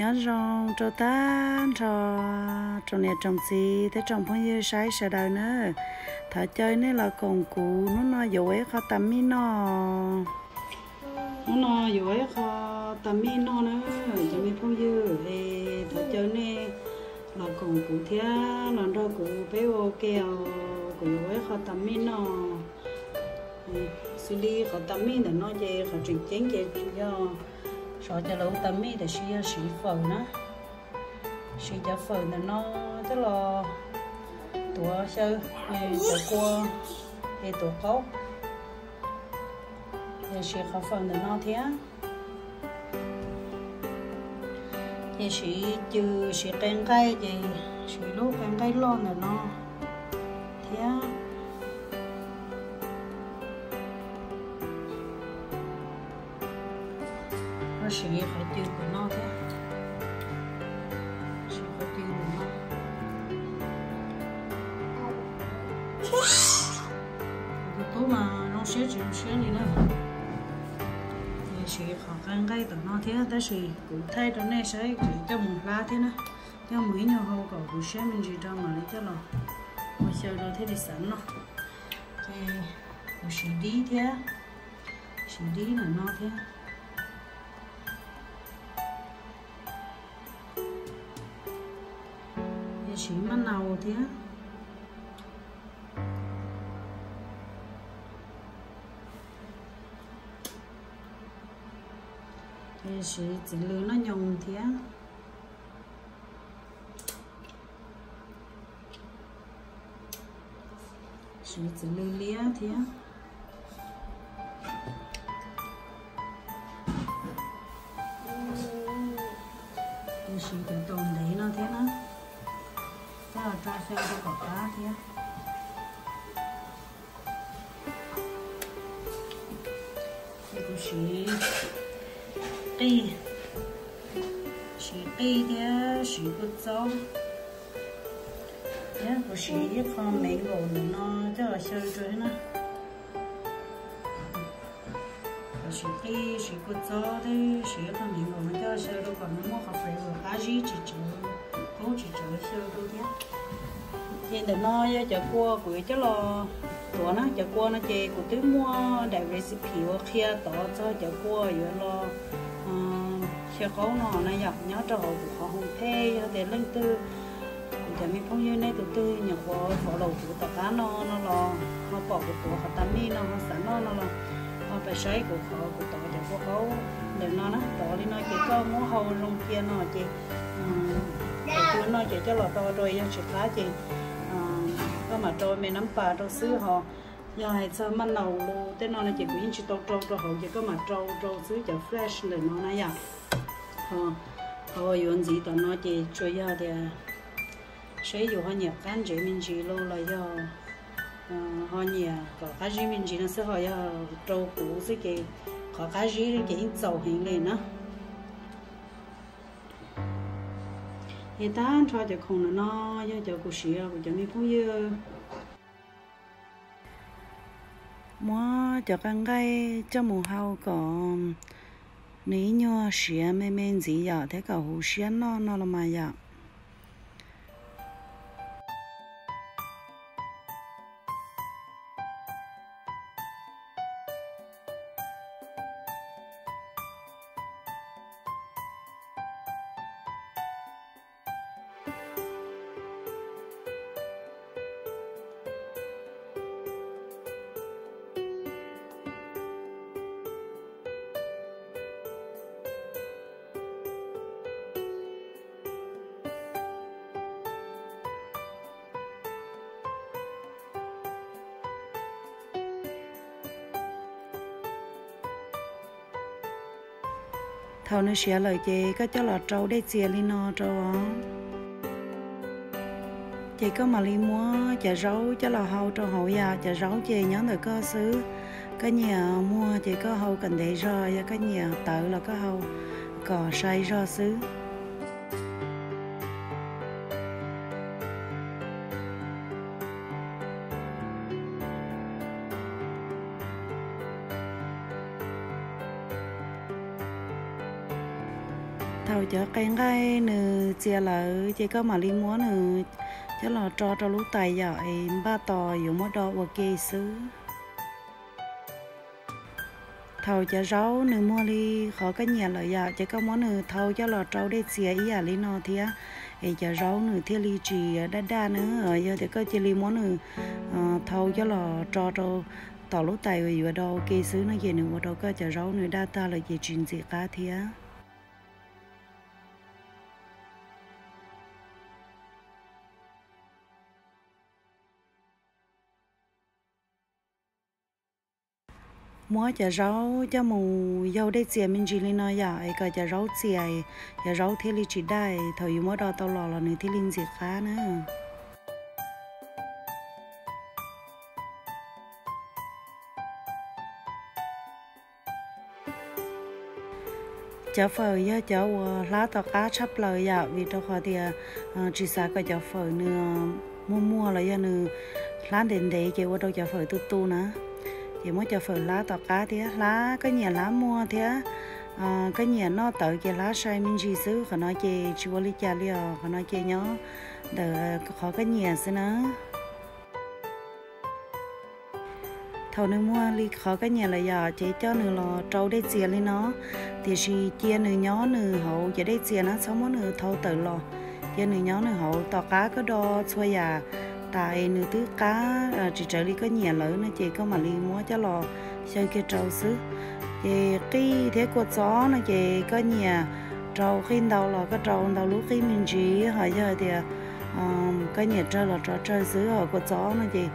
Nyob zoo rau tag nrho tsoom niam tsoom txiv thiab tsoom phooj ywg saib sawv daws na. Thov caw nej los koom kuv, hnub no yuav ua ib qho tas mij noj. Hnub no yuav ua ib qho tas mij noj na, cov me phooj ywg es thov caw nej los koom kuv thiab los nrog kuv peb ua ke os. Kuv yuav ua ib qho tas mij noj. Xws li qhov tas mij ntawm no ces qhov tseem ceeb ces yog xyov cas lawv hu tas mij tiam sis yog siv fawm na. Siv cov fawm ntawm no coj los tuav xyaw, cov kua es tuav qaub, es siv qhov fawm ntawm no thiab. Ces siv cw, siv qe nqaij ces siv lub qe nqaij loj ntawm no thiab. Siv qhov cw ntawm no thiab. Siv qhov cw ntawm no. Tus tub mas zoo siab tsis zoo siab li na. Siv qhov qe nqaij ntawm no thiab tab sis kuv thaij rau nej saib kuv coj mus hlab thiab na. Coj mus ib nyuag hau kom huv siab me ntsis rau mam li coj los ua xyaw rau thiaj li xav noj. Ces kuv siv dib thiab, siv dib ntawm no thiab. Siv maj nau thiab. Siv txiv lws noj nyoos thiab. Siv txiv lws liab thiab. Siv cov taus ntev no thiab na. Coj los rau xyaw rau kom qab thiab. Ces kuv siv qij, siv qij thiab siv kua txob, thiab kuv siv ib qho mango ntawm no coj los xyaw rau thiab na. Kuv siv qij, siv kua txob thiab siv ib qho mango no coj los xyaw rau kom nws muaj qhov flavor qab zib tsis tsawv, qub tsis tsawv xyaw rau thiab. Ces ntawm no yog cov kua kuv yuav coj los tuav na. Cov kua no ces kuv twb muaj daim recipe uas qhia tod txog cov kua yuav los xyaw qaub no na yom, nyob rau hauv kuv qhov home page. Yog tias leej twg, kuv cov me phooj ywg nej tus twg nyuam qhuav follow kuv tom qab no no los ho pom kuv tuav qhov tas mij no ho xav noj no los ho pab saib kuv qhov kuv tov cov kua qaub ntawm no na. Tov li no ces koj muab hau zoo cia no ces cov kua no ces coj los tau rau, yog tsis qab ces koj mam rau me nab pas rau xwb ho. Yog hais txog maj nau tej no no ces kuv yeej tsis tau rau rau hauv ces koj mam rau rau xwb cov fresh ntawm no na yom. Ho yuav ntxiv tom no ces tsuas yog tias seb yus ho nyiam qab ntsev me ntsis los los yog ho nyiam kom qab zib me ntsis no xwb, ho yog rau kuv xwb ces qhov qab zib ces yeej txaus heev li na. Es tag nrho cov khoom ntawm no yog cov kuv siv kuv cov me phooj ywg. Muab cov qe nqaij coj mus hau kom nws ib nyuag siav me me ntxiv yom, thiab kom huv siab noj no los mas yom. Thaum nws siav lawm ces koj coj los rau dej txias li no rau. Ces koj mam li muab cov zaub coj los hau rau hauv yom. Cov zaub ces nyob ntawm koj xwb. Koj nyiam muag ces koj hau kom ntev zog, yog koj nyiam tawv los koj hau kom sai zog xwb. Thaum cov qe nqaij nws txias lawm ces koj mam li muab nws coj los tso rau lub tais yom, es npaj tos yuav muab do ua ke xwb. Thaum cov zaub nws muag li qhov koj nyiam lawm yom, ces koj muab nws thau coj los rau dej txias ib yam li no thiab, es cov zaub nws thiaj li tsis daj daj na. Yog tias koj cia li muab nws thau coj los tso rau tom lub tais uas yuav do ua ke xwb no ces nws ua rau koj cov zaub nws daj tag lawm ces tsis ntxim qab thiab. Muab cov zaub coj mus yaug dej txias me ntsis li no yom, es kom cov zaub txias, cov zaub thiaj li tsis daj, thaum yus muab do tau los los nws thiaj li ntxim qab na. Cov fawm yog cov uas hlab tom qab tshaj plaws yom, vim rau qhov tias tsis xav kom cov fawm nws muag muag los yog nws hlab ntev ntev ces ua rau cov fawm tu tu na. Ces muab cov fawm hlab tom qab thiab, hlab koj nyiam hlab muag thiab koj nyiam noj tawv ces hlab sai me ntsis xwb, qhov no ces tsis ua li cas li os, qhov no ces nyob ntawm qhov koj nyiam xwb na. Thaum nws muag li qhov koj nyiam lawm yom, ces coj nws los rau dej txias li no, tiam sis cia nws nyob nws hauv cov dej txias na, txhob muab nws thau tawm los. Cia nws nyob nws hauv, tom qab koj do txhua yam tas es nws twb qab tsis tsawv li koj nyiam lawm no ces koj mam li muab coj los xyaw kiag rau xwb. Ces qij thiab kua txob no ces koj nyiam rau qij ntau los koj rau ntau lub qij me ntsis, ho yog tias koj nyiam tsawg los rau tsawg xwb, ho kua txob no ces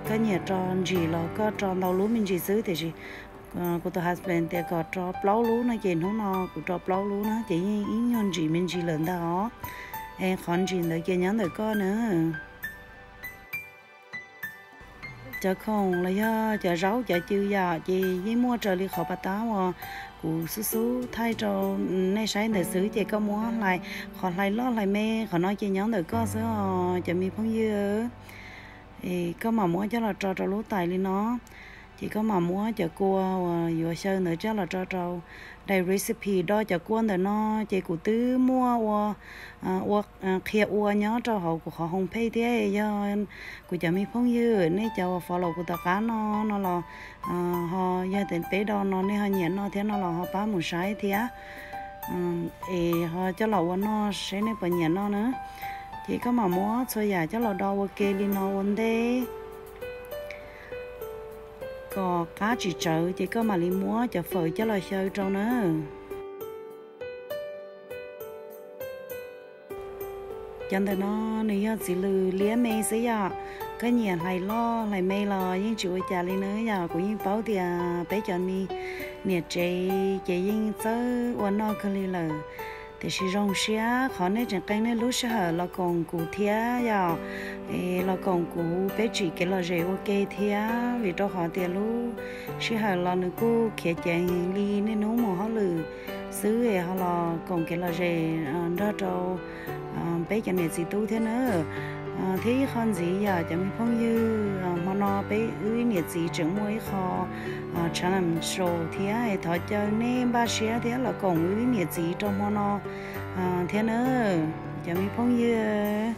koj nyiam rau ntsim los koj rau ntau lub me ntsis xwb, tiam sis kuv tus husband tias kom rau plaub lub no ces hnub no kuv rau plaub lub na, ces yeej ib nyuag ntsim me ntsis lawm ntag os. Es qhov ntsim ntawd ces nyob ntawm koj na. Cov khoom los yog cov zaub cov cw yom, ces yeej muaj raws li qhov pas tab uas kuv xub xub thaij rau nej saib ntawd xwb, ces koj muab hlais, qhov hlais loj hlais me qhov no ces nyob ntawm koj xwb os cov me phooj ywg. Es koj mam muab coj los tso rau lub tais li no, ces koj mam muab cov kua uas yuav xyaw ntawd coj los tso rau daim recipe do cov kua ntawm no, ces kuv twb muaj ua, ua, qhia ua nyob rau hauv kuv qhov home page thiab. Yog kuv cov me phooj ywg nej cov uas follow kuv tom qab no no los, ho yog tias peb do no nej ho nyiam noj thiab no los ho pab mus saib thiab, es ho coj los ua noj seb nej puas nyiam noj na. Ces koj mam muab txhua yam coj los do ua ke li no ua ntej kom qab tsis tsawv, ces koj mam li muab cov fawm coj los xyaw rau na. Cov ntawm no nws yog txiv lws liab me xwb yom, koj nyiam hlais loj hlais me los yeej tsis ua cas li na yom. Kuv yeej paub tias peb cov me niam tsev ces yeej txawj ua noj kawg li lawm, tiam sis zoo siab qhov nej tseem qee nej lub sij hawm los koom kuv thiab yom. Es los koom kuv peb tsim kev lom zem ua ke thiab, vim rau qhov tias lub sij hawm los nws kuj khiav ceev li niaj hnub mus hauj lwm xwb, es ho los koom kev lom zem nrog rau peb cov niam txiv tub thiab na. Thiab ib qho ntxiv yom cov me phooj ywg, hmo no peb wb niam txiv tseem muaj ib qho challenge show thiab, es thov caw nej npaj siab thiab los koom wb niam txiv rau hmo no thiab na cov me phooj ywg.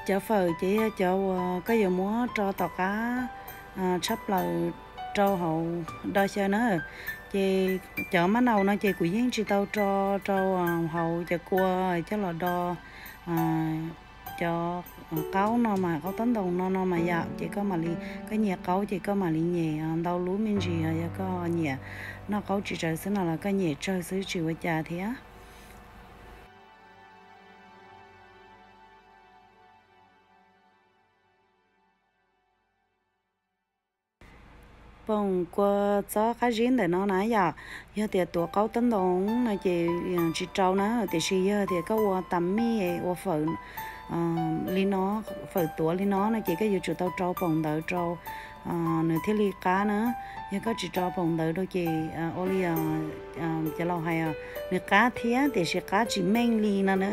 Cov fawm ces yog cov uas koj yuav muab rau tom qab tshaj plaws rau hauv do xyaw na. Ces cov maj naus no ces kuv yeej tsis tau rau rau hauv cov kua coj los do cov qaub no mas, qaub tab ntoos no no mas yom. Ces koj mam li, koj nyiam qaub ces koj mam li nyem ntau lub me ntsis, yog koj nyiam noj qaub tsis tsawv xwb no los koj nyem tsawg xwb tsis ua cas thiab. Poom kua txob qab zib ntawm no na yom, yog tias tuav qaub tab ntoos no ces tsis rau na, tiam sis yog tias koj ua tas mij ua fawm li no, fawm tuav li no no ces koj yuav tsum tau rau poom ntawd rau nws thiaj li qab na. Yog koj tsis rau poom ntawd rau ces ua li cov laus hais, nws qab thiab tiam sis qab tsis meej li no na.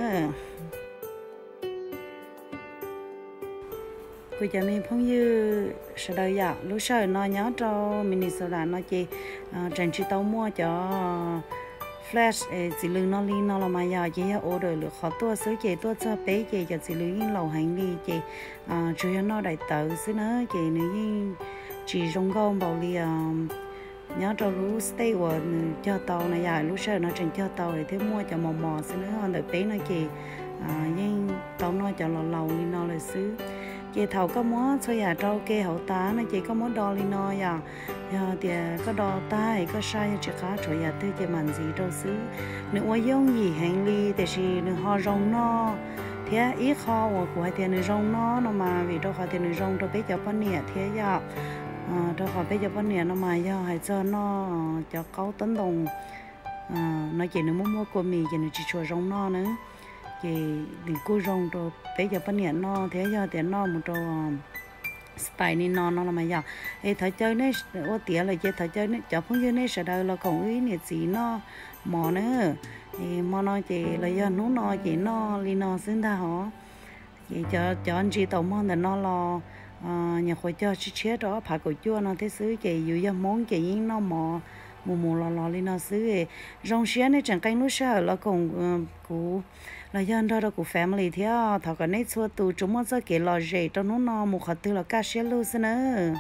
Kuv cov me phooj ywg sawv daws yom, lub sij hawm no nyob rau Minnesota no ces tseem tsis tau muaj cov flash txiv lws no li no los mas yog ces yog order lwm qhov tuaj xwb ces tuaj txog peb ces cov txiv lws yeej laus heev li ces tsuas yog noj daim tawv xwb na ces nws yeej tsis zoo nkauj npaum li nyob rau lub state uas nws cog tau na yom. Lub sij hawm no tseem cog tau thiab muaj cov mos mos xwb na, ntawm peb no ces yeej tau noj cov laus laus li no lawm xwb. Ces thaum koj muab txhua yam rau ke hauv tas no ces koj muab do li no yom. Yog tias koj do tag es koj saib yog tsis qab tshuav yam twg ces mam ntxiv rau xwb. Nws ua yooj yim heev li tiam sis nws ho zoo noj thiab. Ib qho uas kuv hais tias nws zoo noj no mas vim rau qhov tias nws zoo rau peb cov poj niam thiab yom. Rau qhov peb cov poj niam no mas yog hais txog noj cov qaub tob ntoo no ces nws muaj muaj kua mis ces nws tsis tshua zoo noj na. Ces nws kuj zoo rau peb cov poj niam noj thiab yog tias noj mus rau spa li no no los mas yom. Es thov caw nej ua tiav lawm ces thov caw cov phooj ywg nej sawv daws los koom wb ib niam txiv noj mov na. Hmo no ces los yog hnub no ces noj li no xwb ntag hos. Ces cov ntsis taum mog ntawm no los nyuam qhuav cog tshiab tshiab rau ob phav kaum cuaj no thiab xwb ces yus yog Hmoob ces yeej noj mov mus mus los los li no xwb. Zoo siab nej tseem qee lub sij hawm los koom kuv los yog nrog rau kuv family thiab. Thov kom nej txhua tus tsuas muaj txoj kev lom zem rau hnub no mus qhov twg los kaj siab lug xwb nawb.